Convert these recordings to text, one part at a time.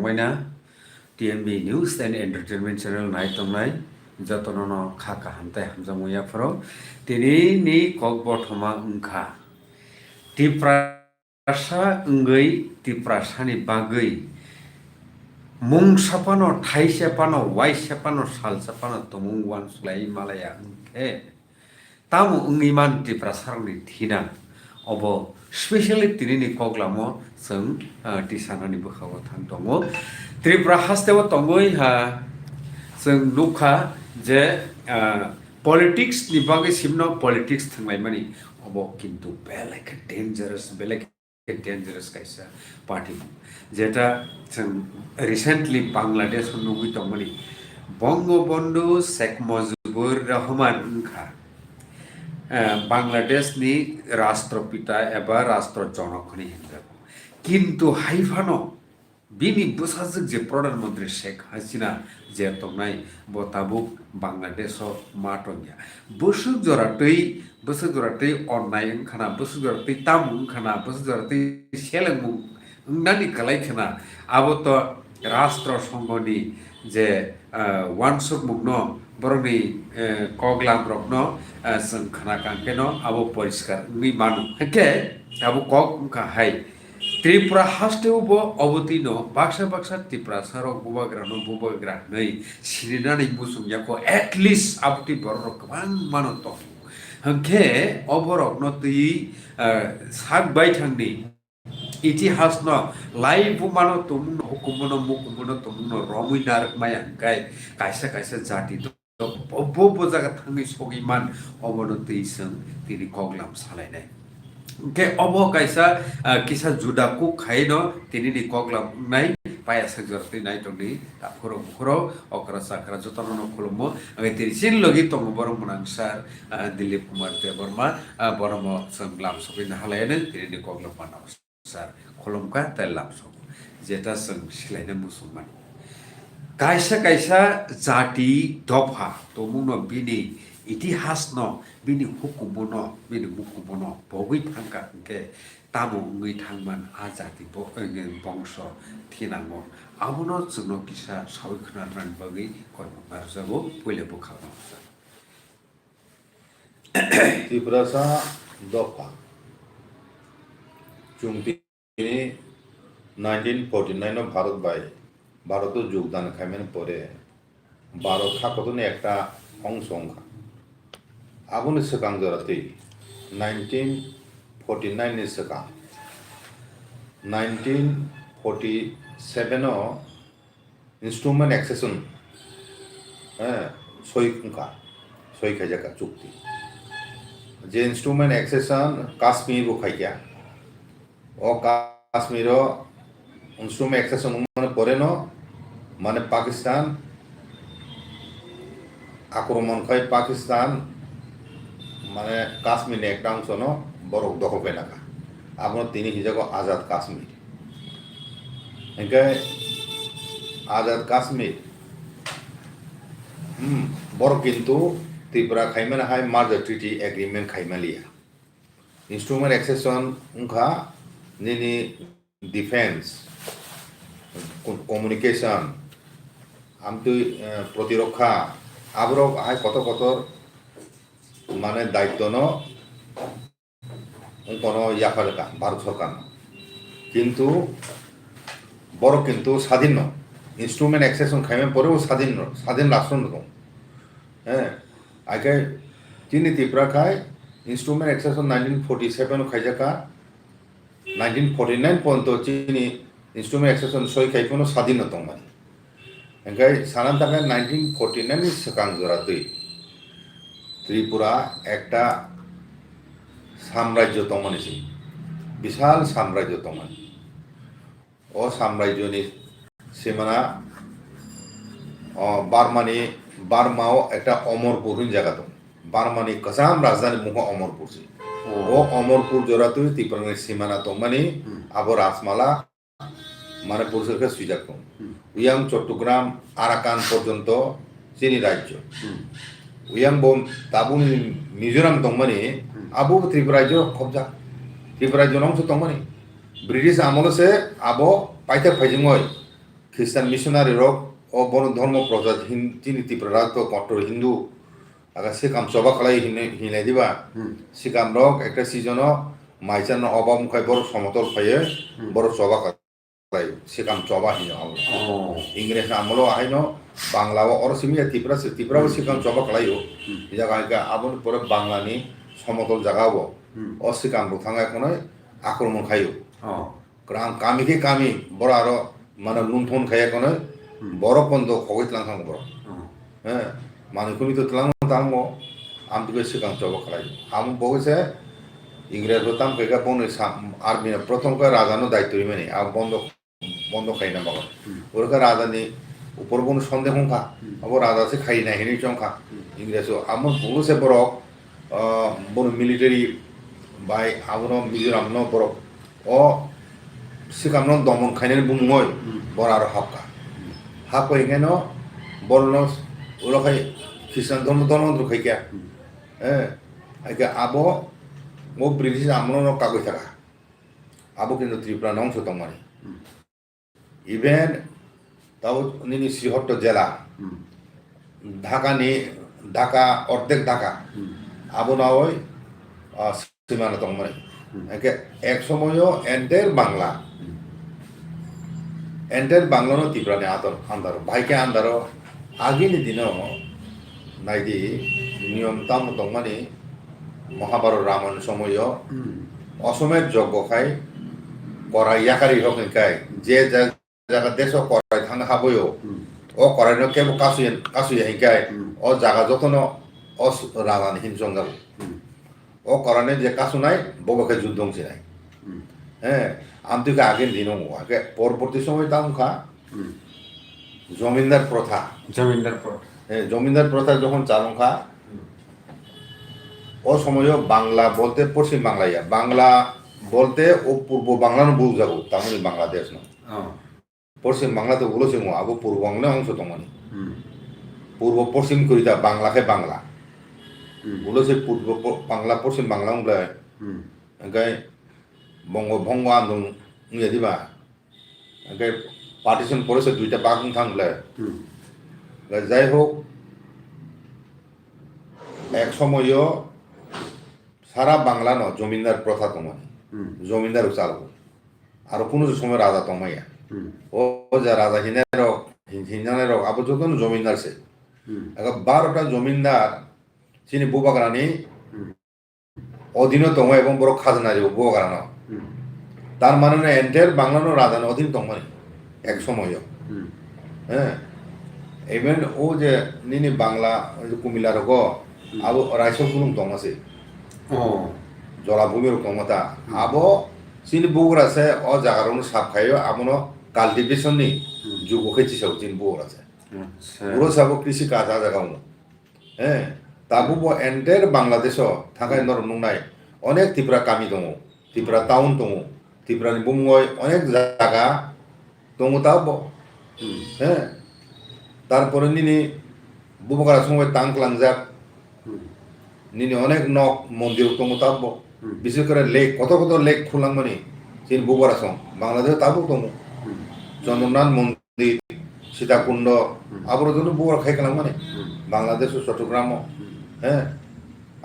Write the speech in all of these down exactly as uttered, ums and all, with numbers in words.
Waina T M B News and Entertainment Channel nai tongnai jotono no kha kaham tei hamjakmung yapharo. Tini ni kok bothoma wngkha Tiprasa wngwi Tiprasani bagwi mungsa phano, thaisa phano, waisa phano, salsa phano tongmung uansukhlai malaya wngkhe, tamo wngwi man Tiprasarokni thina? Obo specially tinini koklamo chwng, ah, tisanani bwkhago thang tongo. Tripura hasteo tongwi ha chwng nukha je, ah, politics ni bagwi simno politics thwnglaimani, obo kintu belai khe dangerous, belai dangerous kaisa party. Jeta chwng recently Bangladesh o nugwi tongmani, Bangabandhu Sheikh Mujibur Rahman wngkha, eh, Bangladesh ni Rashtrapita eba Rashtra Jonok hwnwi hinjago. Kintu hai phano bini bwsajwk je Pradhan Mantri Sheikh Hasina je tongnai, bo tabuk Bangladesh o ma tongya. Bwswk jora twi, bwswk jora twi onnai wngkhana, bwswk jora twi tamung wngkhana, bwswk jora twi selengmung wngnani kwlai khna, abo to Rashtra Songho ni je, ah, uansukmung no, borokni, eh, koklam rok no, ah, chwng khna kang khe no abo poriskar wngwi mano. Hwnkhe abo kok wngkha hai, Tripura hasteo bo obo twi no baksa baksa Tiprasa rok bubagra no bubagra hwnwi sininani muchung yako, at least abo twi borok rok kwbang mano tongo. Hwnkhe o borok no twi, ah, sak baithang ni itihas no lai buma no tongmung no, hukumu no, mukumu no tongmung no romwi narwk maya hwnkhe kaisa kaisa jati bo, bo, bo jaga thangwi sogwi man, obono twi chwng tini koklam salainai. Hwnkhe obo kaisa, ah, kisa juda kuk khaino tinini koklam wngnai, payasajak jora twi naitokni takhurok bukhurok, okra chakra jotono no khulummo. Hwnkhe tini chini logi tongo borok mwnangsar, ah, Dilip Kumar Debbarma, ah, bono bo chwng lam sogwi nahalaino tinini koklam mano. Sar, khulumkha tei lamsogo, jeta chwng silaina muchungmani. Kaisa kaisa jati dopha tongmungno, bini itihasno, bini hukumono, bini mukumono pogwi thangkha hwnkhe tamo wngwi thangman a jati bo-, bongso thinango? Abono chwngno kisa saui khwnarwnani bagwi koimokma rwjago, puila bwkhakno rwjago. Tiprasa dopha. Chwng tini nineteen forty nine o Bharat bai, Bharat o jogdan khaimani pore Bharat hakotoni ekta ongso wngkha. Aboni swkang jora twi nineteen forty nine ni swkang, nineteen forty seven o Instrument accession, eh, soi wngkha, soi khaijakha chukti. Je instrument accession Kashmir bo khaikha. O Kashmir o instrument accession wngmani pore no, mane Pakistan akromon khai Pakistan, mane Kashmir ni ekta ongsono borok dokhol khaina kha. Abono tini hijago Azad Kashmir. Hingke Azad Kashmir, hmm, borok kintu Tripura khaimani hai merger treaty agreement khaimaliya. Instrument accession wngkha nini defense, co-, communication, amtwi, eh, protirokha, aborok hai kotor kotor mane daityono wngkano yapharkha Bharat sorkarno. Kintu borok kintu sadinno, instrument accession khaimani porebo sadinno, sadin rashtrono tongo. Eh, aike chini Tripura khai instrument accession nineteen forty seven o khaijakha, nineteen forty nine porjonto chini instrument accession soi khai phano sadinno tongmani. Hingke sana thangkhe nineteen forty nine ni swkang jora twi Tripura ekta samrajyo tongmani se, bishal samrajyo tongmani. O samrajyoni simana, o Burmani, Burma o ekta Omorpur hwnwi jaga tongo. Burmani kwcham rajdhani mungkha Omorpur se. Oh. O Omorpur jora twi Tripurani simana tongmani, hmm, abo Rajmala, mane poriskar khe swijak tongo. Hmm. Uyang Chottogram, Arakan porjonto chini rajyo. Hmm. Uyang bo tabukni Mizoram tongmani, hmm, abo Tripura rajyo khobjak. Tripura rajyo nongso tongmani. British amolo se abo paithak phaijingoi Christian missionary rok o bono dhormo prochar hin-, chini Tripura rajyo kottor Hindu aga sikam choba khlai hinwi, hinlai diba. Hmm. Sikam rok ekta season o maichan no obam khai borok somotol phaiye Hmm. borok choba khlai sikam choba hino abo. Oh. Ingres amolo ahaino Bangla o oro simi ya Tripura se Tripura o Hmm. sikam choba khlai o. Hmm. Jaga hingke aboni pore Bangla ni somotol jaga o Hmm. o sikam rok thangya khonoi akromon khaio. Oh. Kwrang kami khe kami, borok aro mane lungthon khaiya kono, Hmm. borok pono khogwi tlang thang borok. Hmm. He, manwi khumi to tlang thang mo, amtwi bai swkang choba khlai. Amo bo se Ingres bo tam khe ka boni sa-, army no prothom khe raja no daitwi mani, a bondo, bondo khaina bago. Hmm. Oro khe raja ni upor bono sonde hongkha, Hmm. abo raja se khai nai hinwi chongkha. Hmm. Ingres o amo bo se borok, ah, bono military bai abono Mizoram no borok o sikamno domon khainani bumungoi Hmm. bora aro hapka. Hapka hingkhe no borokno ulo khai Khristan dhormo dhormo khai kya. Hmm. Eh, hai khe abo o British amolo no kagoi thaka. Abo kintu Tripura no ongso tongmani. Hmm. Even tabo nini Srihorto jela, Hmm. Dhaka ni, Dhaka, ordek Dhaka, Hmm. abo naoi, ah, simana tongmani. Hmm. Hingke ek somoyo entire Bangla, Hmm. entire Bangla no Tripura ni ador, andaro, bahai khe andaro, agini dino naidi niyom tamo tongmani, Mahabharata Ramayana somoyo Hmm. Osomet joggo khai korai yakari rok hingkai je ja-, jaga deso korai thangna haboyo. Hmm. O korai no kebo kasuya, kasuya hingkai Hmm. o jaga jotono o s-, raja ni hin chongjabo. Hmm. O korai no je kasunai bobo khe juddong sinai. Hmm. He, amtwi khe agin dino mo, ake porborti somoi tamo kha. Hmm. Jomindar protha. Jomindar protha. He, jomindar protha jokhon chalong kha, Hmm. o somoyo Bangla bolte Poschim Bangla ya. Bangla bolte o Purbo Bangla no bujjago, tamoni Bangladesh no. Oh. Poschim Bangla to ulo singo, abo Purbo Bangla ongso tongmani. Hmm. Purbo Poschim kori da Bangla khe Bangla. Hmm. Ulo se Purbo po-, Bangla, Poschim Bangla wngblai. Hmm. Hingke Bongo Bhongo andong wngya diba? Hingke partition pore se duita bag wng thang ble. Hmm. Hingke jai hok, ek somoyo sara Bangla no jomindar protha tongmani. Hmm. Jomindar rok chalo. Aro kunu se somoy raja tongmaya. Hmm. O, o ja raja hinai rok, hin-, hinjanai rok, abo joto no jomindar se. Hmm. Aga barota jomindar, chini bubagrani Hmm. odino tongo ebong borok khajna rw bubagrano. Hmm. Tar mane no entire Bangla no raja no odin tongmani ek somoyo. Hmm. He. Even o je nini Bangla, o je Kumila rogo, Hmm. abo Raisok gulung tongma se. Oh. Jola bumi rok tongma ta. Hmm. Abo chini bugra se o jaga rok no sap khaio, abono cultivation ni Hmm. jugo khe chisao chini bugra se. Acha. Uro sabo krisi kacha jaga uno. He, tabuk bo entire Bangladesh o thakai Hmm. norok nuknai onek Tripura kami tongo, Tripura town tongo, Tripura ni bumungoi onek jaga tongo tabuk. Hmm. He, tarpore nini bubagra songbai tang klangjak, Hmm. nini onek nok mondir tongo tabuk. Hmm. Bises kore lake, kotor kotor lake khulangmani chini bubagra song Bangladesh tabuk tongo. Hmm. Chandranathan mondir di Sitakundo, Hmm. aboro joto bugra khai kalang mani. Hmm. Bangladesh o Chottogram o. Hmm. He.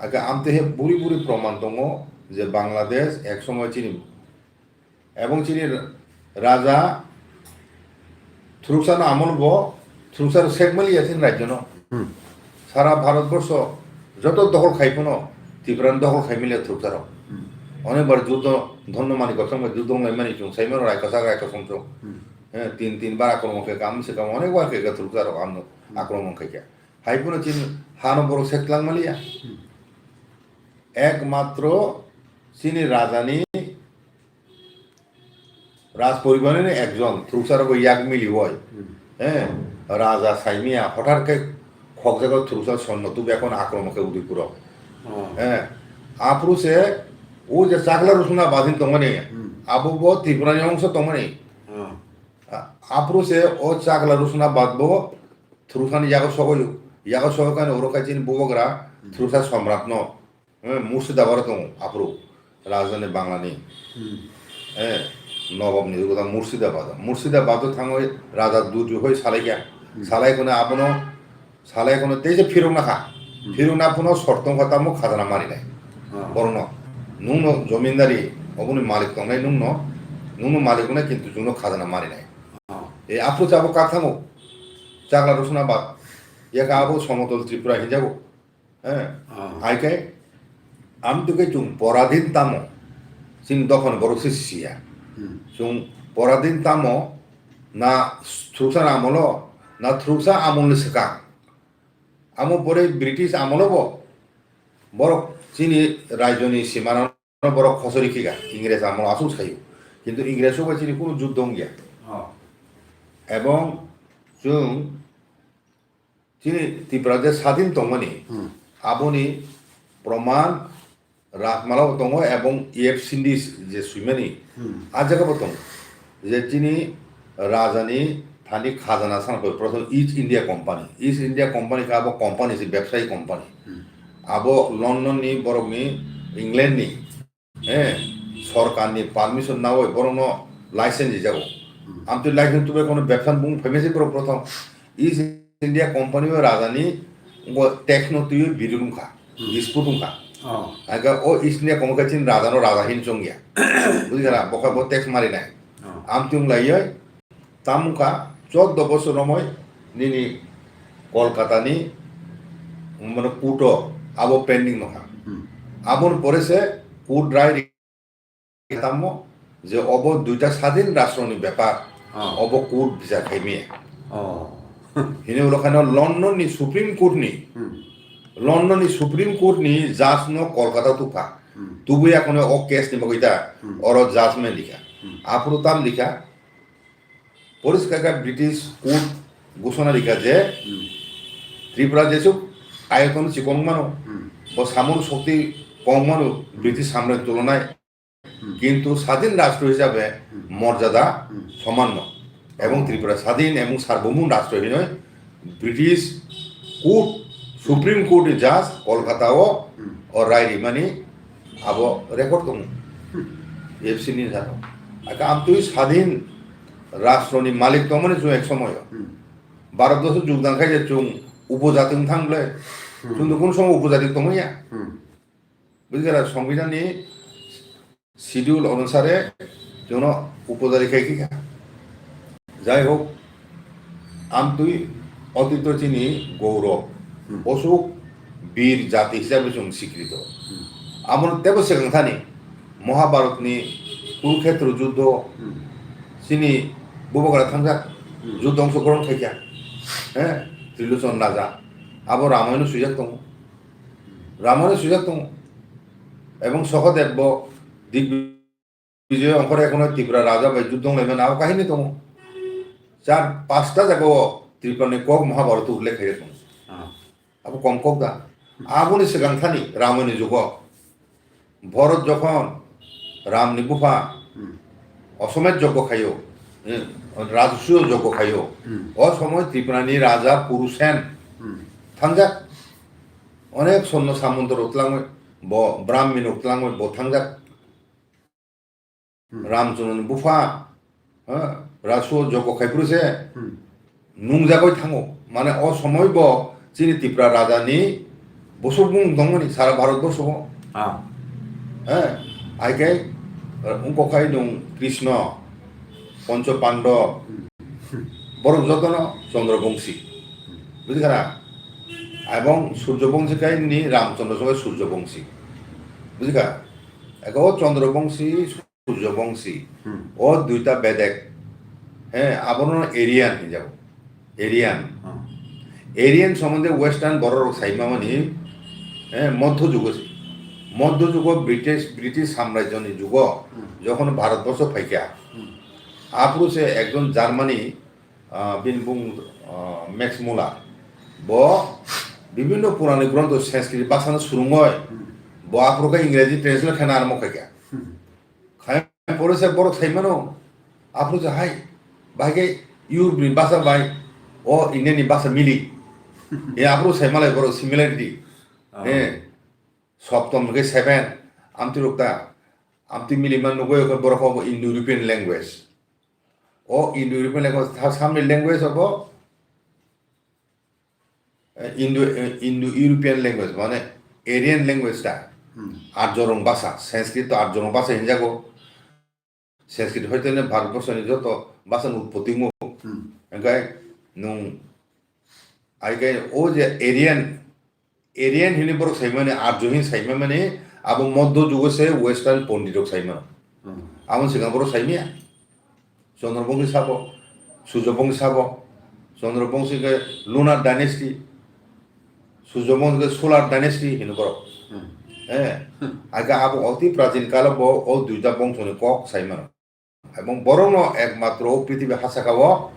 Ake amte he buri buri proman tongo je Bangladesh ek somoy chini. Ebong chini raja Thuruksa no amol bo, Thuruksa Sheikh Mali ya chini rajyo no. Hmm. Sara Bharat borsho joto dokhol khai phano Tripura ni dokhol khai mili Thuruksa rok. Hmm. Onek bar juddo Dhonno Manik Goswami juddo wng lai mani chung sai mano Raikasa Raikasa wng chung. Hmm. Eh, tin, tin bar akromon khe kam se kam onek bar khe khe Thuruksa rok ano Hmm. akromon khe khe. Hai phano chini hano borok sek lang mali ya. Hmm. Ekmatro chini raja ni Raj poribar ni ekjon Thuruksa rok yak mili oi. Hmm. Eh, raja saimia hothar khe khokjago Thuruksa sonno tubu ekon akromon khe Udaipur o. Oh. Eh, aphuru se o je Chakla Rusuna badin tongmani, Hmm. abo bo Tripura ni ongso tongmani. Oh. A-, aphuru se o Chakla Rusuna bad bo Thuruksa ni yago sogoi, yago sogoi kani oro khai chini bubagra Hmm. Thuruksa Somrat no. Eh, Murshidabad o tongo, aphuru, rajdhani Bangla ni. Hmm. Eh, Nobobni jugo da Murshidabad. Murshidabad o thangwi Raja Durjoy hoi salaikha. Hmm. Salai kheno abono, salai kheno teisa phirokna kha. Hmm. Phirokna phano short tongkha tamo khajana marinai. Ah. Borokno. Nwngno jomindari, oboni malik tongnai nwngno, nwngno malik wngnai kintu chwngno khajana marinai. Ah. E aphuru chabo kak thango. Chakla Rosonabad. Yaka abo Somotol Tripura hinjago. Eh, Ah. Hai khe, amtwi khe chwng poradin tamo, chini dophani borok se siya. Hmm. Chwng poradin tamo, na thuruksa amolo, na thuruksa amolni swkang. Amo pore British amolo bo, borok chini raijoni simana borok khosori khiga, Ingres amolo aswk sayo. Kintu Ingres bai chini kunu juddo wngya. Oh. Ebong chwng Chini Tripura je sadin tongmani, Hmm. aboni proman Rajmala bo tongo ebong E F Sindhi je swimani, Hmm. a jaga bo tongo. Je chini rajani thani khajana sana koi, prothom East India Company. East India Company khe abo company se, bebsayi company. Hmm. Abo London ni, borok ni, England ni, eh, sorkar ni permission nawi borokno license rijago. Hmm. Amtwi license tubai kono bebsa bung phaimase borok prothom. East India Company o raja ni bo tax no twiwi bidding wngkha, Hmm. dispute wngkha. Oh. Aga o East India Company khe chini raja no raja hin chongya. Bujikha na? Bokha bo tax marinai. Oh. Amtwi wng laiwi Tamo wngkha, chordo bosor romwi nini Kolkata ni, mane, court o abo pending nokha. Hmm. Aboni pore se court rai ri tamo je obo duita sadin rashtroni bepar, Ah. obo court bichar khai maya. Oh. Hini ulo kheno London ni Supreme Court ni, Hmm. London ni Supreme Court ni judge no Kolkata tupha. Hmm. Tubui akhone o case ni bagwi ta Hmm. oro judgment rikha. Hmm. Aphuru tam rikha, Poriskar khe British court ghosona rikha je Hmm. Tripura jesuk ayoton chikon mano, Hmm. bo samung shokti kong mano Hmm. British samrajyo tulonai, Hmm. kintu sadin rashtra hisabe Hmm. morjada Hmm. soman no. Ebong Oh. Tripura sadin ebong sarbomon rashtra hinoi British court, Supreme Court ni judge Kolkata o Hmm. o rai rimani abo record tongo. Hmm. F C ni jano. Aka amtwi sadin rashtroni malik tongmani chwng ek somoyo. Hmm. Bharat borso jugdan khai je chwng upojati wng thang ble. Hmm. Chwng to kun somoy upojati tongmani ya. Hmm. Bujikha na, Songbidan ni schedule onusare chwngno upojati khai kha. Jai hok, amtwi otito chini gourab, Hmm. osuk bir jati hisabe chwng sikrito. Hmm. Amoni tebo swkang thani Mahabharat ni Kurukhetra juddo Hmm. chini bubagra thangjak Hmm. juddo ongso goron khaikha. He, Trilochon raja. Abo Ramayana swijak tongo. Ramayana swijak tongo. Ebong Sohodev bo Digvijay Bijoy ongkhor ekhono Tripura raja bai juddo wnglaimani abo kahini tongo. Char pasta jaga o Tripura ni kok Mahabharata ullekh khaijak tongo. Ah. Abo kom kok da. Aboni swkang thani Ramayana jugo Bharat jokhon Ram ni bupha Hmm. Osomej joggo khaio, eh, Rajasuya joggo khaio. Hmm. O somoy Tripura ni raja Purusen Hmm. thangjak. Onek sonno samonto rok twlangwi bo Brahmin rok twlangwi bo thangjak. Hmm. Ramchandra ni bupha, ha, Rajasuya joggo khai phuru se Hmm. nungjagwi thango. Mane o somoi bo chini Tripura raja ni bosok bung tongmani sara Bharat borso o. Ah. He, hai khe, eh, wngkok khai nwng Krishna, Pancha Pandav, Hmm. borok jotono Chandra Bongsi. Hmm. Bujikha na? Ebong Surjo Bongsi khai ni Ramchandra sobai Surjo Bongsi. Bujikha? Eko o Chandra Bongsi, Surjo Bongsi. Hmm. O duita bedek. He, abono Aryan hinjago. Aryan. Hmm. Aryan somonde Western borok rok sai mamani, he, modho jugo se. Modho jugo British, British samrajyo ni jugo, Hmm. jokhon Bharat borso phaikha. Hmm. Aphuru se ekjon Germany, ah, bini bung, ah, Max Muller. Bo bibhinno purani gronto Sanskrit bhasano swrwngwi, Hmm. bo aphuru khe Ingreji translate khaina arombo khaikha. Hmm. Khai pore se borok sai mano, aphuru se hai, bahai khe Europe ni bhasha bai o India ni bhasha mili. E aphuru sai malai borok similarity. Ah. Eh, Soptom hwnkhe seven, amtwi rok ta. Amtwi milima nugwi khe borok obo Indo-European language. O Indo-European language, tha samni language obo, eh, Indo, eh, Indo-European language, mane Aryan language ta. Hmm. Arjorong basa, Sanskrit to Arjorong basa hinjago. Sanskrit hoite ne Bharatborsoni joto basa ni utpotti mo. Hmm. Engkai nung, ai kai o je Aryan, Aryan hini borok saimani, Arjo hin saimani, abo moddo jugo se Western pondit rok saimano. Hmm. Abo sigang borok saimia. Chandra Bongsi sabo, Surjo Bongsi sabo, Chandra Bongsi ke Lunar Dynasty, Surjo Bongsi ke Solar Dynasty hino borok. Hmm. Eh, Hmm. Aga abo oti prachin kalo bo o duita bongso ni kok saimano. Ebong borokno ekmatro o prithibi hasakao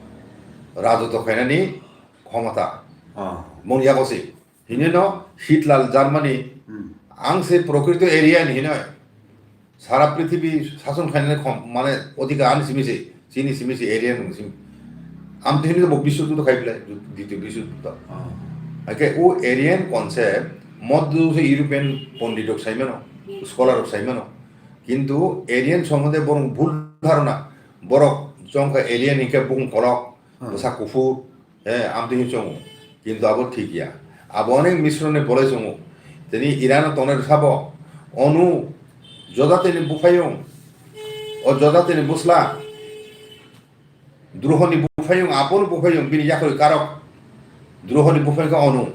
rajoto khainani khomota. Ah. Mung yago se. Hinino Hitler Germany, Hmm. ang se prokrito Aryan hinoi. Sara prithibi sason khainani khom, mane odhikar ani simi se, chini simi se Aryan simi. Am to hinino bo biswojuddo khai bile, ditiyo biswojuddo. Ah. Ake o Aryan concept, moddo se European pondit rok saimano, scholar rok saimano. Kintu Aryan sombonde borok bhul dharona, borok chongkha Aryan hinkhe bukung kolok, Hmm. bwsa kuphur, eh, amtwi hin chongo. Kintu abo thik ya. Abo onek misroni bolai chongo. Tini Iran tongnai sabo, onu Jodate ni buphayung, o Jodate ni bwsla, Druhoni buphayung, Apono buphayung, bini yakhwlwi karok. Druhoni buphayung khe Onu.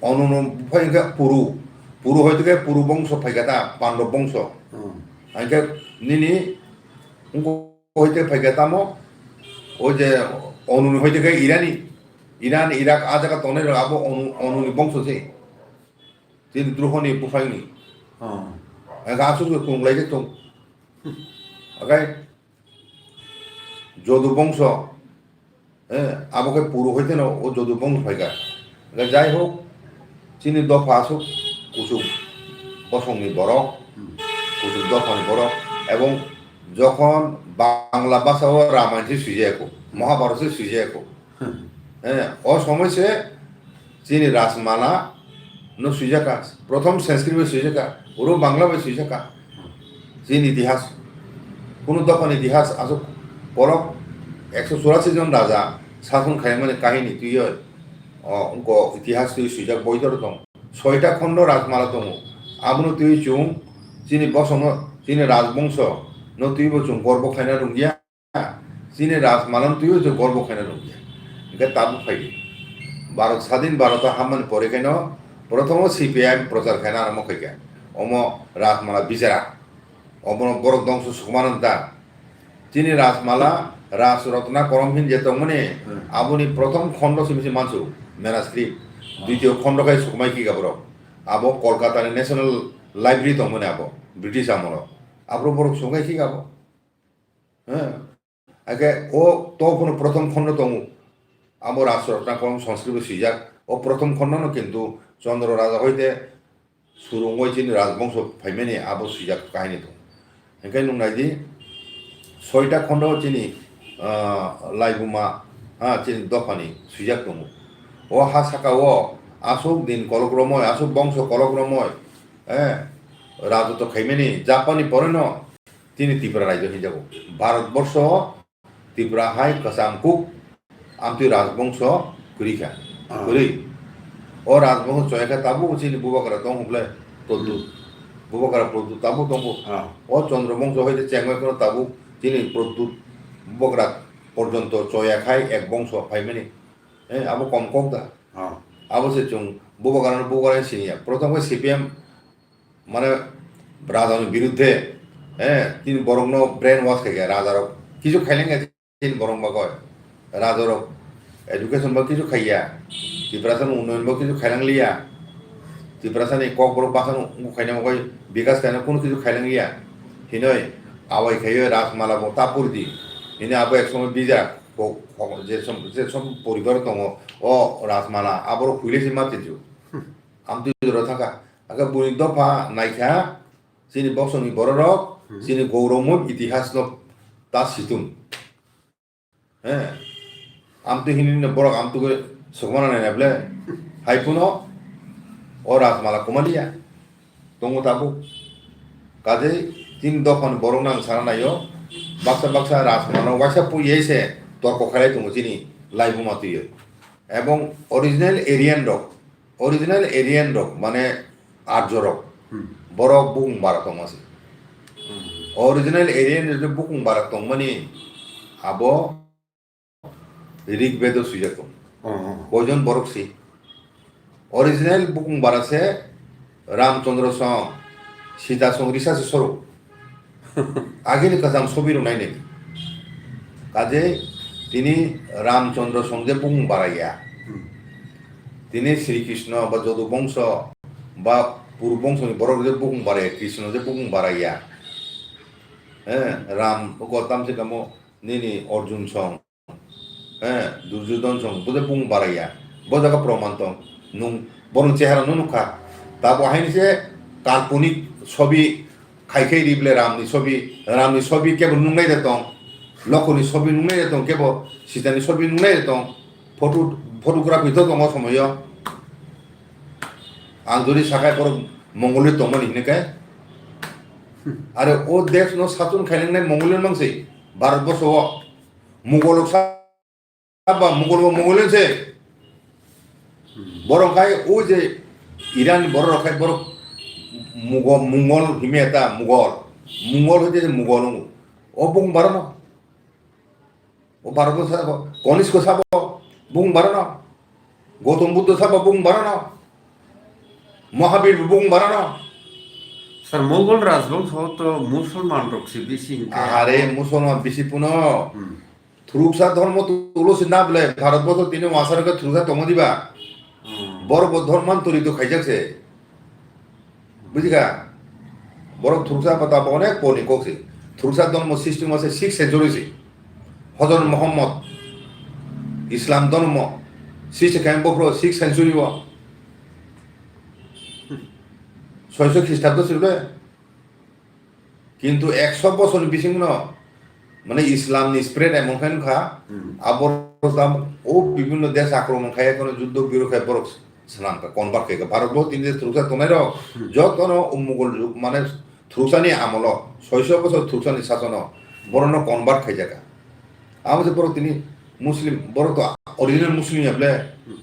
Onu no buphayung khe Puru. Puru hoite khe Puru bongso phaikha ta, Pandab bongso. Hmm. Hinkhe nini wngkha hoite phaikha tamo, o je Onu ni hoite khe Irani. Iran, Irak, a jaga tongnai rok abo Onu, Onu ni bongso se. Tini Druhoni buphayungni. Hmm. Hinkhe aswk se kunglai khe tong. Okai. Jodu bongso, eh, abo khe Puru hoite no o Jodu bongso phaikha. Hwnkhe jai hok, chini dopha aswk kuchuk bosongni borok, Hmm. kuchuk dophani borok, ebong jokhon Bangla bhasha o Ramayana se swijak kho, Mahabharata se swijak kho. Hmm. Eh, o somoi se chini Rajmala no swijaka, prothom Sanskrit bai swijaka, uro Bangla bai swijaka. Chini itihas, kunu dophani itihas aswk kolok ekso churasi jon raja sason khaimani kahini twiwi, o, wngkok itihas twiwi swijak boi toro tong. Soita khondo Rajmala tongo. Abono twiwi chwng chini bosongno, chini rajbongso no twiwi bo chwng gorbo khaina rwngya. Chini Rajmala no twiwi chwng gorbo khaina nukya. Hwnkhe tabuk phai di. Bharat sadin Bharat o hammani pore khe no prothomo C P I M prochar khaina arombo khaikha. Omo Rajmala bijara. Obono borok dongso sukmano da. Chini Rajmala, Rajratna Korom hin je tongmani, Hmm. aboni prothom khondo simi se mansu, manuscript. Ditiyo khondo khai sukmai khika borok. Abo Kolkata ni National Library tongmani abo, British amolo. Abro borok sukmai khika abo. Heh. Ake o to phano prothom khondo tongo. Abo Rajratna Korom Sanskrit bo swijak. O prothom khondo no kintu Chandra Raja hoite surungoi chini rajbongso phaimani abo swijak kahini tongo. Hinkhe nwng nai di, soita khondo chini, ah, laibuma, ha, chini dophani swijak tongo. O ha saka o aswk din kolok romoi, aswk bongso kolok romoi, eh, rajotw khaimani Japanni pore no Tini Tripura rajyo hinjago. Bharat borsho Tripura hai kwcham kuk amtwi rajbongso kwrwi kha. Ah. Kwrwi. O rajbongso choya kha tabuk chini Bubagra tong hwnle Pradyut. Hmm. Bubagra Pradyut tabuk tongo. Ah. O Chandra bongso hai de chengbai kheno tabuk chini Pradyut Bubagra porjonto choya khai ek bongso phaimani. Eh, abo kom kok da. Ah. Abo se chwng Bubagra no Bubagra siniya. Prothom khe C P M mane rajani biruddhe, eh, tini borokno brain wash khaikha, rajarok kisu khailangya tini borok bagwi. Rajarok education bo kisu khaiya, Tiprasani unnoyon bo kisu khailangliya, Tiprasani kokborok bachano khaina bagwi bikas khaina kunu kisu khailangliya. Hinoi awai khaiyo Rajmala bo ta puridi. Hini abo ek somoy bijak, ko-, ko-, je som-, je som poribar tongo, o Rajmala aborok huile se ma tiju. Amtwi jora thangkha. Ake buni dopha naikha, chini boksongni bororok, Hmm. chini gouromo itihasno ta situng. He. Amtwi hinino borok amtwi sokmana naina ble. Hai phano o Rajmala kumaliya. Tongo tabuk. Kajei chini dophani borok no ang sana naio, baksa baksa Rajmala no waisa pui ye se torko khailai tongo chini laibuma twiwi. Ebong original Aryan rok, original Aryan rok mane Arjo rok, Hmm. borok bukung bara tongma se. Hmm. Original Aryan rok bukung bara tongmani abo Rig Vedo swijak tongo. Oh, oh. Koijon borok si? Original bukung bara se Ramchandra song, Sita song risa se soro. Agini kwcham sobi rok nai nai. Kaje tini Ramchandra song je bukung bara ya. Hmm. Tini Sri Krishna ba Jodu bongso ba Puru bongso ni borok je bukung bara ya, Krishna je bukung bara ya. Eh, Ram ko tam se kamo nini Arjun song. Eh, Duryodhon song, bo je bung baraya. Bo jaga proman tong. Nung, borong chehara no nukha. Tabo haini se kalponik sobi khai khai rible Ramni sobi, Ramni sobi kebo nungnai de tong. Lokoni sobi nungnai de tong, kebo Sitani sobi nungnai de tong. Photo, photography to tongo somoyo. Ang jodi sakai borok Mongoloi tongmani hinwi khe. Are o desh no sason khailangnai Mongoloi mangsai. Bharat borso o. Mugolrok saba, Mugol bo Mugol se. Borok khai o je Iran borok khai borok Mugol, Mugol hime ta Mugol. Mugol hoite je Mugol wngo. O bung barano. O Bharat sabo. Konisko sabo. Bung barano. Gautam Buddha sabo bung barano. Mahabir bung barano. Sir, Mughal Rajbongso to Musulman rok si bisi hinkhe. Are Musulman bisi puno. Hmm. Thuruksa dhormo tulo si na bole Bharat boso tini wasar ke thuruksa tongma diba. Hmm. Bor bo dhorman turi to khaijak se. Bujikha? Borok thuruksa bata bo onek porni kok se. Thuruksa dhormo system ase sixth century se. Hozrot Muhammad Islam dhormo sixth khe bofro sixth century o. Soiso Khristabdo sirbe. Kintu ekso bosorni bisingno mane Islamni spread emon khe wngkha, hmm, aboro tam o bibhinno desh akromon khai, kono juddho biro khai borok swnam kha, convert khai kha. Bharat bo tini desh thuruksa tongnai rok, hmm, jotono o Mughal jug mane thuruksani amolo, soiso bosor thuruksani sasono, borokno convert khai jakha. Amo se borok tini Muslim, borok to original Muslim ya ble. Hmm.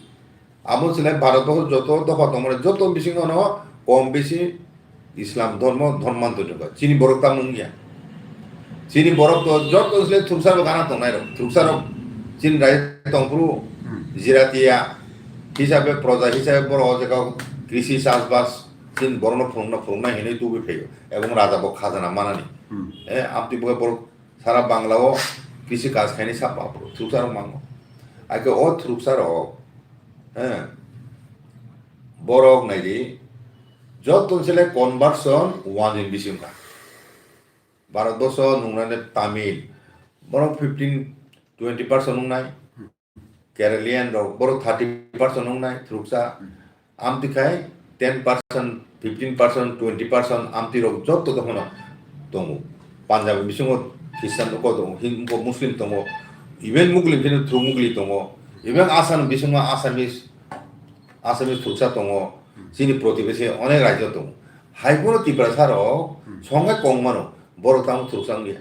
Abo chwlai Bharat boso joto dopha tongmani joto bisingo no kom bisi Islam dhormo, dhormanto jwkha. Chini borok tamo wngya. Chini borok to joto chwlai thuruksa rok gana tongnai rok. Thuruksa rok chini rai tongphuru, hmm, jiratiya hisabe, proja hisabe borok o jaga krisi chasbas chini borokno phwrwngna, phwrwngnai hinwi tubui phaio. Ebong raja bo khajana manani. Hmm. Eh, amtwi bo borok sara Bangla o krisi kaj khaini sapa phuru thuruksa rok mango. Ake o thuruksa rok, eh, borok naidi, joto chwlai conversion one in bisingo kha. Bharat boso nungnani Tamil, borok fifteen, twenty percent nungnai. Keralian rok borok thirty percent nungnai thuruksa. Amtwi khai ten percent, fifteen percent, twenty percent amtwi rok joto dophano tongo. Punjab bisingo Christian rok tongo, Hindu, Muslim tongo, even Mugli bisingo thuruk Mugli tongo, even Assam bisingo Assamese, Assamese thuruksa tongo, chini protibesi onek rajyo tongo. Hai phano Tiprasa rok, hmm, songkha kong mano, borok tamo thuruksa wngya.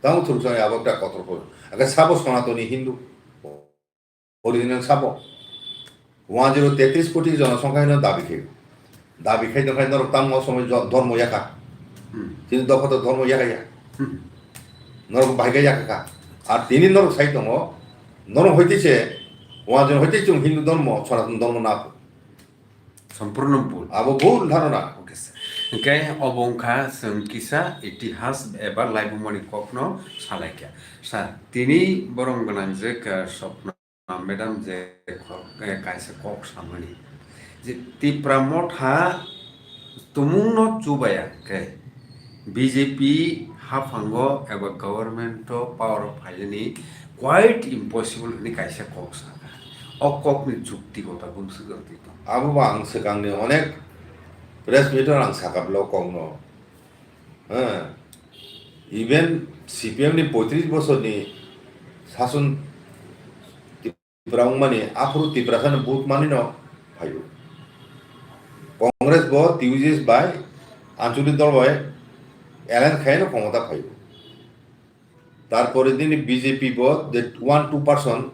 Tamo thuruksa wngya abo ekta kotor phano. Ake sabo Sanatoni Hindu. Original sabo. One zero tetris koti jonosongkha hino dabi khaio. Dabi khai tongkhai norok tamo somoi jo-, dhormo yakha. Hmm. Chini dopha to dhormo yakha ya. Hmm. Norok bahai khe yakha kha. Ar tini norok sai tongo, norok hoite se, one zero hoite chwng Hindu dhormo, Sanatan dhormo na. Sampurno bhul. Abo bhul dharona. Okay, sir. Hingkhe obo wngkha chwng kisa itihas eba laibumani kokno salaikha. Sir, tini borom gwnang je, eh, Swapna madam je kok, eh, kaisa kok samani. Je Tipra Motha tumungno chubaya khe B J P haphango eba government o power o phainani quite impossible hwnwi kaisa kok sakha. O kokni jukti gota bumswk rwtwi tongo. Abo bo ang swkangni onek press meet o ang sakha bwlai o kokno. Heh. Even C P M ni poitris bosorni sason Tipra wngmani, aphuru Tiprasano vote manwino phaio. Congress bo T U J S bai, anchalik dol bai, alliance khaino khomota phaio. Tarpore nini B J P bo je one two percent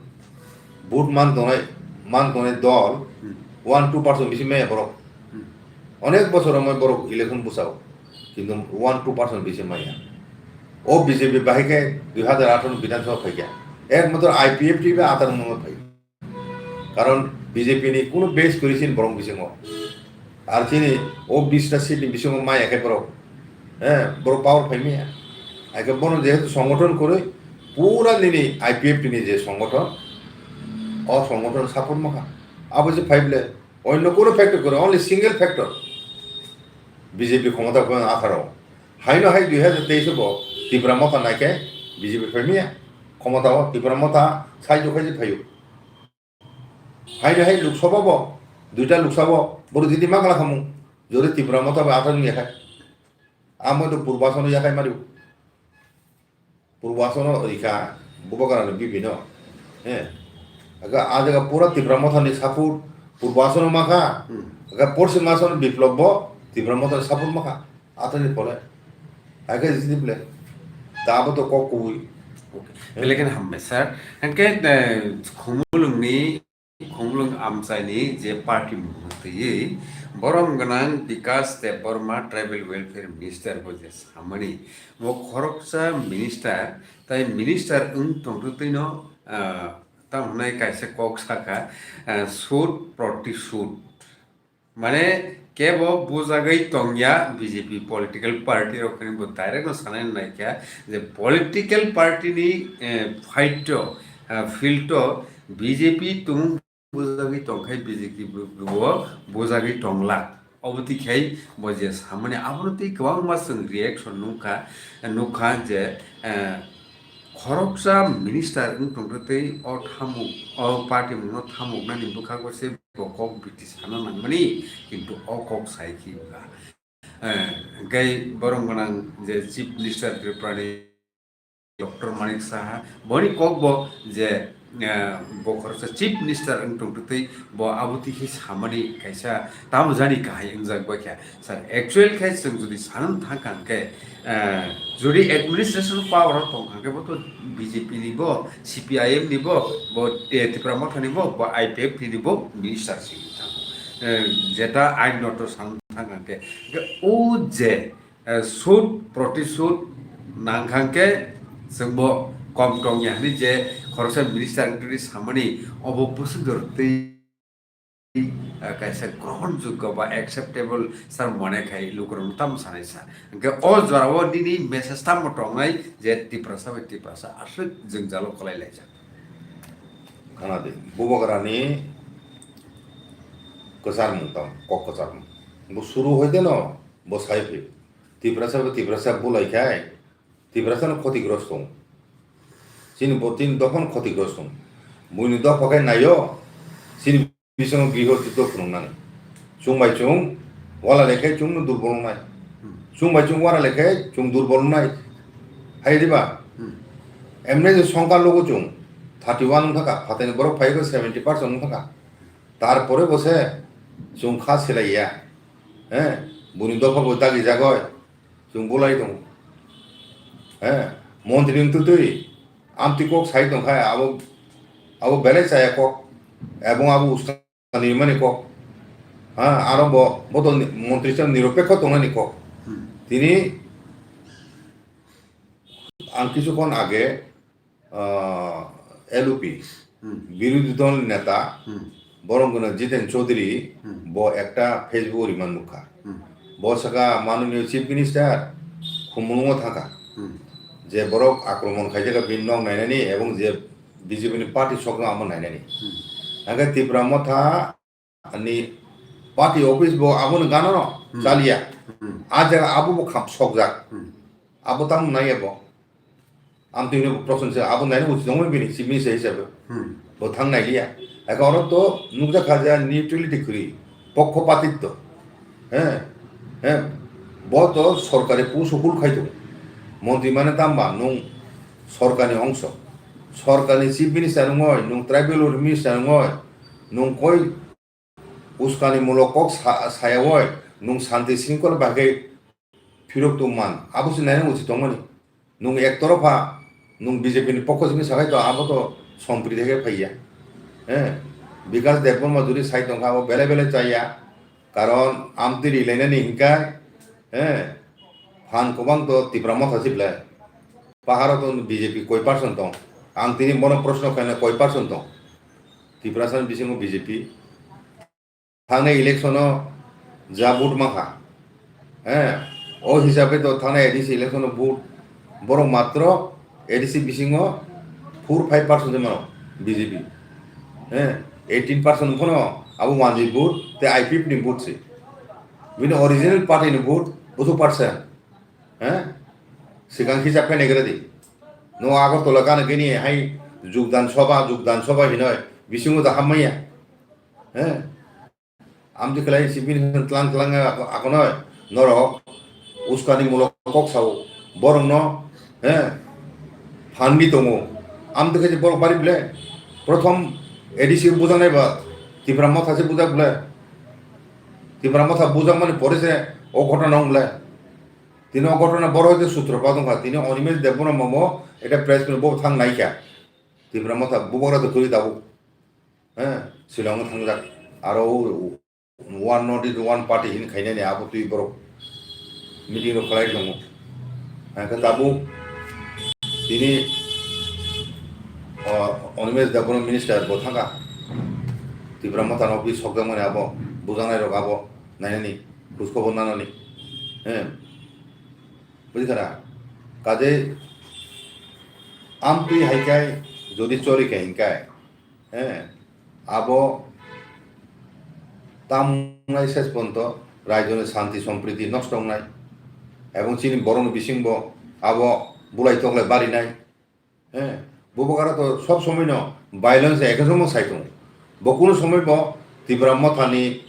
vote man tongnai, man tongnai dol, Hmm. one two percent bisi maya borok. Hmm. Onek bosor romoi borok election bwsao, kintu one two percent bisi maya. O B J P bahai khe dui hazar atharo Bidhan Sabha phaikha. Ekmatro I P F T bai atharo no phai. Karon B J P ni kuno base kwrwi chini borok bisingo. Ar chini o bista seat ni bisingo maya khe borok, eh, borok power phai maya. Haikhe bono jehetu songothon kwrwi, pura nini I P F T ni je songothon, o songothon support makha. Abo je phai ble, onno kuno factor kwrwi, only single factor. B J P khomota phai atharo. Haino hai dui hazar teis bo Tipra Motha naikhe B J P phai maya. Khomota o Tipra Motha sai jokhaji phaio. Haino hai Lok Sabha bo, duita Lok Sabha bo, boro jodi magla khamu, jodi Tipra Motha bai athang ya khai. Amo to Purbasono ya khai mario. Purbasono rikha, Bubagrani bibino. Eh. Aga, a jaga pura Tipra Motha ni support, Purbasono makha. Hmm. Aga, Porsi Masono Biplop bo Tipra Motha ni support makha. Atani pore. Haikhe jini ble. Ta abo to kok kubui. Okay. Eh? Belai kheno hambai, sir. Hwnkhe, eh, Khumulwngni, Khumulwng amchaini je party mung twiwi borom gwnang Bikas Debbarma Tribal Welfare Minister bo je samani, bo khoroksa minister, tai minister wng tongtwino, ah, tamo hwnai kaisa kok sakha, ah, sud protisude. Mane kebo bujagwi tongya B J P political party rok hinwi bo direct no sanai naikha je political party ni, eh, fight to, eh, field to B J P tung bujagwi tongkhai B J P bo, bo bujagwi tonglak. Obo twi khai bo je samani abono twi kwbangma chwng reaction nukha, nukha je, eh, khoroksa minister wng tongtwi o thamuk, o party mungno thamuknani bwkhago se bo kok biti sana nangmani, kintu o kok sai khi wngkha. Eh, hwnkhe borom gwnang je Chief Minister Tripurani Doctor Manik Saha, boni kok bo je, eh, bo khoroksa Chief Minister wng tongtwi bo abo twi khe samani kaisa tamo jani kahai wngjak bai kha. Sir, actual khe chwng jodi sanwng thang kha hwnkhe, eh, jodi administration power o tong kha hwnkhe bo to B J P ni bo, C P I M ni bo, bo, eh, Tipra Motha ni bo, bo I P F T ni bo minister se wng thango. Eh, jeta ain no to sanwng thang kha hwnkhe. Hwnkhe o je, eh, sud protisud nang kha hwnkhe chwng bo kom tong ya hwnwi je khoroksa minister wngtwi samani obo bwswk jora twi ah, kaisa grohonjogyo ba acceptable sar mone khai lukurokno tamo sanai sa. Hwnkhe o jorao nini message tamo tongnai je Tiprasa bai Tiprasa aswk jwngjalo kwlai laijak. Khana di, Bubagrani kwcharmung tamo, kok kwcharmung. Bo suru hoite no, bo sai phi. Tiprasa bai Tiprasa bulai khai, Tiprasa no khotigrosto. Chini bo tin dophano khotigrosto. Buini dopha khai naio, chini bisingo griho juddo phunuknani. Chwng bai chwng wala lekhe chwngno durbol wngnai. Hmm. Chwng bai chwng wala lekhe chwng durbol wngnai. Hai diba? Hmm. Emne je songkha logo chwng thirty one wngkha kha, phatani borok phai khe seventy percent wngkha kha. Tarpore bo se chwng kha silaiya. He? Buni dopha bo dagi jagoi. Chwng bulai tongo. He? Montri wngtwi twi amtwi kok sai tongkha, abo, abo belai chaya kok. Ebong abo uskani mani kok. Ha, aro bo, bo to ni-, montri chwng niropekho tongnani kok. Hmm. Tini ang kichu kon age, ah, L U P, Hmm. birodhi dol neta, Hmm. borok gwnang Jiten Chaudhary, Hmm. bo ekta Facebook o rima nukha. Hmm. Bo saka manoniyo Chief Minister, Khumulwngo thangkha. Hmm. Je borok akromon khaijak bini nok nainani ebong je B J P ni party sokno amo nainani. Hmm. Hake Tipra Motha ni party office bo abono gana no Hmm. chaliya. Hmm. A jaga abo bo kham sokjak. Hmm. Abo tamo naiya bo. Amtwi hwnwi bo proshon se abo naina uchi tongmani bini chief minister hisabe. Hmm. Bo thang nailiya. Eka oro to nukjak kha je neutrality kwrwi. Pokkhopatitto. He? He? Bo to sorkari post hul khai tongo. Montri mane tamba nwng sorkarni ongso. Sorkarni chief minister wngoi, nwng tribal minister wngoi, nwng koi uskani mulok kok sa-, sayawoi, nwng santi sringkol bagwi phirok tongman, abo se naina uchi tongmani. Nung ek torofa, nung B J P ni pokho simi sakai to, abo to Sompriti hai khe phaiya. Eh, Bikas Debbarma jodi sai tongkha, abo bele bele chaya. Karon amtwi ri lainani hinkai, eh, phan kwbang to Tipra Motha se ble. Paharo to B J P koi percent tong? Ang tini bono proshno khaina koi percent tong? Tiprasa ni bisingo B J P. Thangnai election o ja vote mankha. Eh, o hisabe to thangnai A D C election o vote borok matro A D C bisingo four five percent se mano B J P. Eh, eighteen percent phano abo manjui vote, te I P F ni vote se. Bini original party ni vote busu percent. Eh, sikang hisab khe negra di. No Agartala gana gini hai jugdan soba, jugdan soba hinoi bisingo da hammaya. Eh, Amtwi khlai sibini tlang tlang ako-, akono norok uskani mulok kok sao borokno, he, phanwi tongo. Amtwi khe borok bari ble prothom A D C bujaknai ba Tipra Motha se bujak ble. Tipra Motha bujakmani pore se o ghotona wng ble. Tini o ghotona borok je sutropat wngkha. Tini Animesh Debbarma bo ekta press meet bo thang naikha. Tipra Motha bubagra to kwrwi tabuk. He, Shillong thangjak. Aro one North East one party hin khainani abo twi borok meeting rok khlai tongo. Hingke tabuk tini, o, Animesh Debbarma minister bo thangkha. Tipra Motha no office sokjakmani abo bujaknai rok abo nainani, khuj khobor nanani. He. Bujikha na? Kaje amtwi hai kai jodi chori khe hinkai. Eh, abo tam wngnai ses ponto raijoni santi sompriti nosto wngnai. Ebong chini borokni bisingbo abo bulai toklai barinai. Eh, bubagra to sob somoi no violence ekhe somo sai tongo. Bo kuno somoi bo Tipra Mothani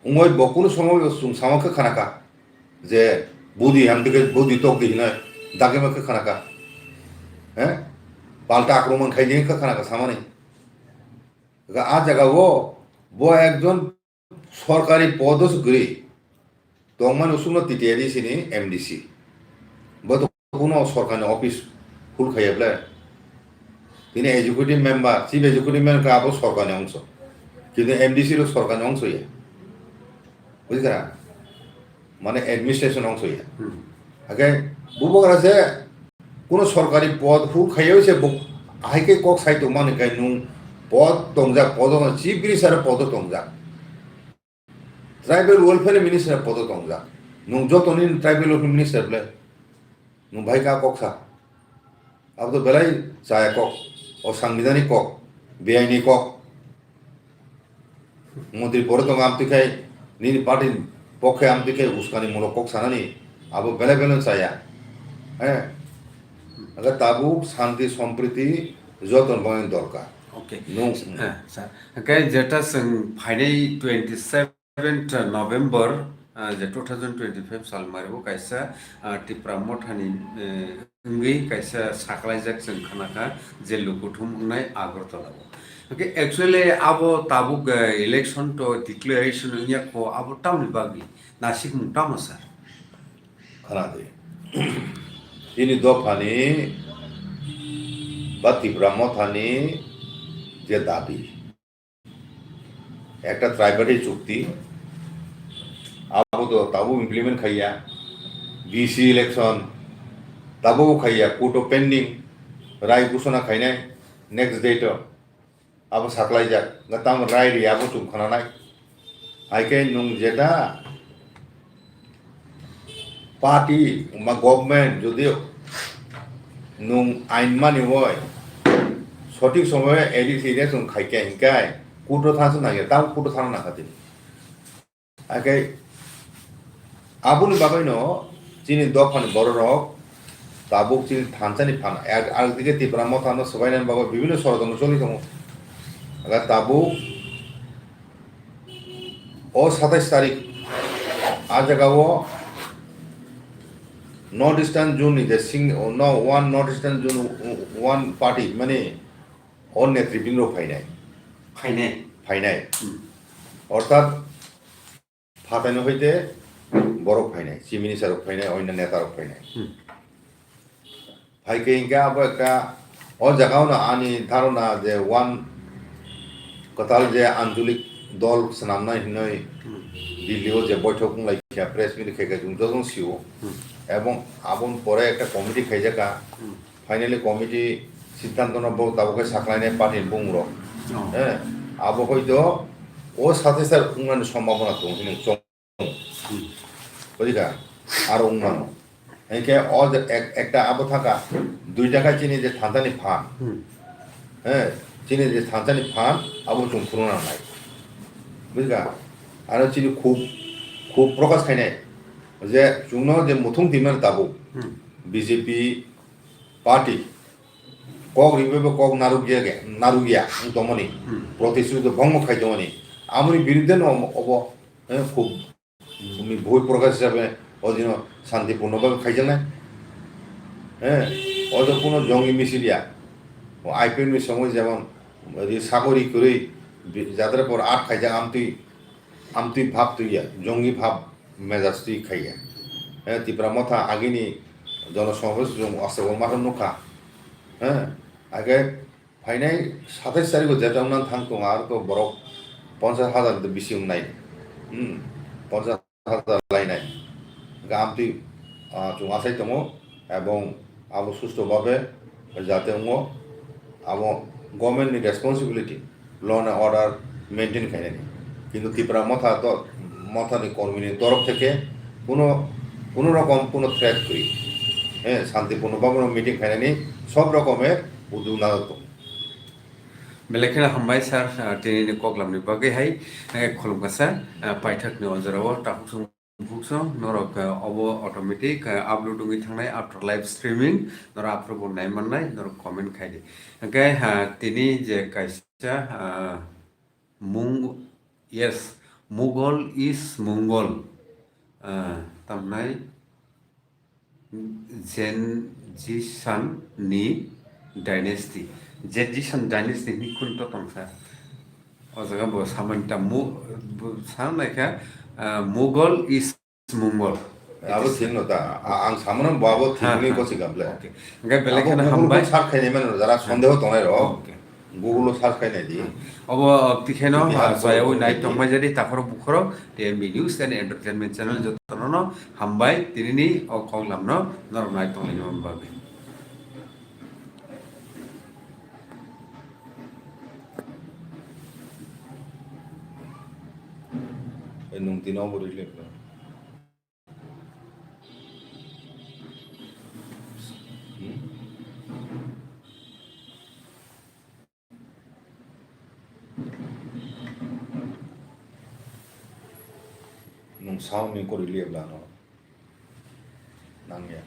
wngoi bo kuno somoi bo chwng sama khe khanakha. Je budi hamtike budi tokdi hinoi dagima khe khanakha. He? Palta akromon khaidi khe khanakha samani. Ga a jaga o bo ekjon sorkari podo se gri. Tongmani usukno T T A D C ni M D C. Bo to kuno sorkarni office hul khaiya ble. Tini executive member, chief executive member ka abo sorkarni ongso. Kintu M D C ro sorkarni ongso ya. Bujikha? Mane administration ongso ya. Hmm. Hake bubagra se kuno sorkari pod hul khaiya se bo hai khe kok sai tongmani kai nung pod tongjak, podo chief minister podo tongjak. Tribal welfare minister podo tongjak. Nung joto ni tribal welfare minister ble. Nung bai ka kok sa. Abo to belai chaya kok. O sangbidhani kok. Beaini kok. Montri pore tongo amtwi khai nini party ni pokhe amtwi khai uskani mulok kok sanani. Abo belai belai chaya. He. Aga tabuk santi sompriti joto ni bagwi dorkar. Okay. Nung. Eh, sir. Hingke jeta chwng phainai twenty seventh November, ah, je two thousand twenty-five salmari bo kaisa, ah, Tipra Mothani, eh, wngwi kaisa saklaijak chwng khanakha je Lukuthum wngnai Agartala o. Hingke actually abo tabuk, eh, election to declaration wngya kho abo tamni bagwi nasikmung tamo sir? Khanadi. Chini dophani ba Tipra Mothani je dabi. Ekta tripartite chukti, abo to tabuk implement khaiya, V C election tabuk khaiya, court o pending, rai ghosona khainai next date o, abo saklaijak, nga tamo rai ri abo chwng khananai, hai khe nung jeta party, ma government jodi nung ain mani oi, sothik somoy A D C election khai khe hinkai, court o thangsa nangya, tamo court o thangna nangkha tini. Hai khe aboni bagwi no chini dophani borok rok tabuk chini thansa ni phan, ar, ar dige Tipra Motha no swbaina bagwi bibinno sorojontro choli tongo. Aga tabuk O satais tarik, a jaga o North Eastern Zone ni je sing, no, one North Eastern Zone, one party, mane o netribindro phainai. Phainai. Phainai. Hmm. Orthat phatai no hoite borok phainai, chief minister rok phainai, oinna neta rok phainai. Hmm. Phai khe hinkhe abo ekta, o jaga o no ani dharona je one kwtal je anjolik dol swnamnai hinwi Hmm. Delhi o je boithok wnglai kha, press meet khai kha, chwng jotono sio. Hmm. Ebong aboni pore ekta committee khaijak kha. Hmm. Finally committee siddhanto no bo tabuk khe saklainai party ni bumung rok. Oh. Eh, abo hoito o sathai sar wngnani sombhabona tong hinwi chong. Hmm. Bujikha? Aro wngmano. Hinkhe o je ek-, ekta abo thangkha, duita khe chini je thansa ni phan. Hmm. Eh, chini je thansa ni phan, abo chwng phunukna nangnai. Bujikha? Aro chini khub, khub prokash khainai. Je chwngno je muthung twi mano tabuk. Hmm. B J P party kok riwi bo kok narwkya ge, narwkya wng tongmani, Hmm. protest rok bangma khai tongmani, amoni birudde no obo, eh, khub, Hmm. bumi bhoi prokash hisabe o dino santipurno bhabe khaijaknai. Eh, o to kuno jongi misil ya. O I P F ni somoy jemon ri sagori kwrwi bi-, jatra por at khaijak amtwi, amtwi bhab twi ya, jongi bhab mejaj twi khaiya. Eh, Tipra Motha agini jono somabesh chwng October maso nukha. Eh, age phainai satais tarikh o jeta wngna thang tongo, aro to borok ponchas hazar de bisi wngnai. Hmm, ponchas hazar lainai. Hingkhe amtwi, ah, chwng achai tongo, ebong abo susto babe jate wngo, abo government ni responsibility, law and order maintain khainani. Kintu Tipra Motha to, Motha ni kormi ni torop theke kuno, kuno rokom kuno threat kwrwi. Eh, santipurno babe no meeting khainani sob rokome udu nadok tongo. Belai kheno hambai sir, ah, tini ni koklam ni bagwi hai, eh, khulumkha sir, ah, paithak ni o jora o takhuk song bukhuk song norok, ah, obo automatic, ah, upload wngwi thangnai after live streaming, norok aphuru bo nai mannai, norok comment khai di. Hwnkhe, ah, tini je kaisa, ah, mung-, yes, Mughal is Mongol, ah, tamnai, Genjishan ni dynasty. Genjishan dynasty ni khun to tongsa. O jaga bo samani ta mu-, bo sa naikha, ah, Mughal is Mongol. Abo thik no ta. A-, ang samano bo abo thik Ha, ni ha. Kosi gamble. Okay. Hingke belai Abo kheno Google hambai. Bo search khainai mano jara Ha. Sondeho tongnai rok. Okay. Google o search khainai di. Obo tikheno, Bihar ha, bo chayao bo nai bo tongmai jadi takhoro bukhoro, T M B News and Entertainment Channel jotono no hambai, tinini o koklam no norok nai tonglaini bagwi. Nung tino obo release kha. Hmm? Nung sound ni kori liya bla no. Nang ya.